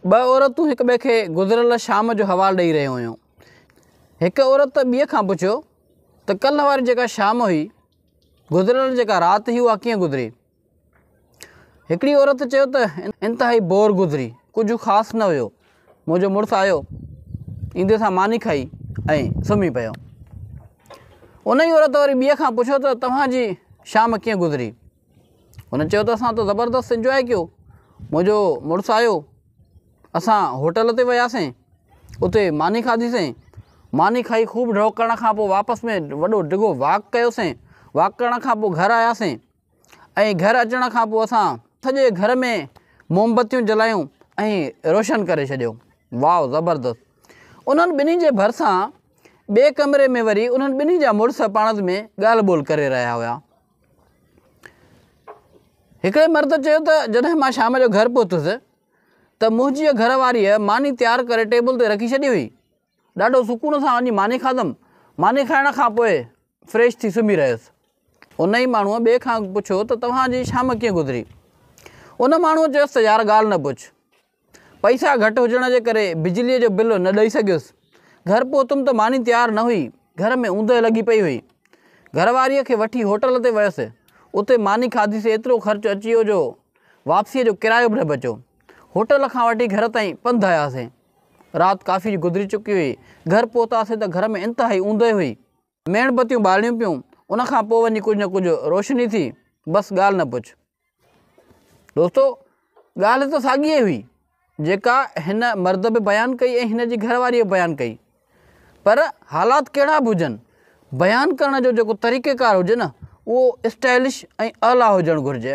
ٻه عورتون هڪ ٻئي کي گذريل شام جو حوال ڏئي رهيون هيون. هڪ عورت ٻيء کان پڇيو ته ڪلهه واري جيڪا شام هئي، گذريل جيڪا رات هئي اها ڪيئن گذري؟ هڪڙي عورت چيو ته انتهائي بور گذري، ڪجهه خاص نه هيو. منهنجو مڙس آيو، ايندي سان ماني کائي ۽ سمهي پيو. ان ئي عورت وري ٻيء کان پڇيو ته توهان جي شام ڪيئن گذري؟ هن چيو ته اسان ته زبردست انجواء ڪيو، منهنجو مڙس آيو، اسان هوٽل تي وياسين، اتي ماني کاڌيسين، ماني کائي خوب ڍؤ ڪرڻ کان پوء واپس ۾ وڏو ڊگهو واڪ ڪيوسين، واڪ ڪرڻ کان پوء گهر آياسين ۽ گهر اچڻ کان پوء اسان سڄي گهر ۾ موم بتيون جلايون ۽ روشن ڪري ڇڏيو. واء زبردست. انهن ٻنهي جي ڀرسان ٻئي ڪمري ۾ وري انهن ٻنهي جا مڙس پاڻ ۾ ڳالهه ٻولهه ڪري رهيا هيا. هڪڙي مرد چيو ته جڏهن مان شام جو گهر پهتس ته منهنجيء گهر واريء ماني تيار ڪري ٽيبل تي رکي ڇڏي هئي. ڏاڍو سڪون سان وڃي ماني کاڌم. ماني کائڻ کان پوء فريش ٿي سمهي رهيس. ان ئي ماڻهوء ٻئي کان پڇيو ته توهان جي شام ڪيئن گذري؟ ان ماڻهوء چيس ته يار ڳالهه نه پڇ. پئسا گهٽ هجڻ جي ڪري بجليء جو بل نه ڏئي سگهيس. گهر پهتم ته ماني تيار نه هئي. گهر ۾ اوندهه لڳي پئي هئي. گهر واريء کي وٺي هوٽل تي ويس. اتي ماني کاڌيسين ايترو خرچ اچي ويو جو واپسيء جو ڪرايو به نه بچيو. هوٽل کان وٺي گهر تائين پنڌ آياسين. رات ڪافي گذري چڪي هئي. گهر پهتاسين ته گهر ۾ انتهائي اوندهه هئي. ميڻ بتيون ٻارڻيون پيون. ان کان پوء وڃي ڪجهه نه ڪجهه روشني ٿي. بس ڳالهه نه پڇ. دوستو ڳالهه ته ساڳي ئي هئي جيڪا هن مرد به بيان ڪئي ۽ هن جي گهر واريء به بيان ڪئي پر حالات ڪهڙا به هجن بيان ڪرڻ جو جيڪو طريقه ڪار هجي نه اهو اسٽائلش ۽ اعليٰ هجڻ گهرجي.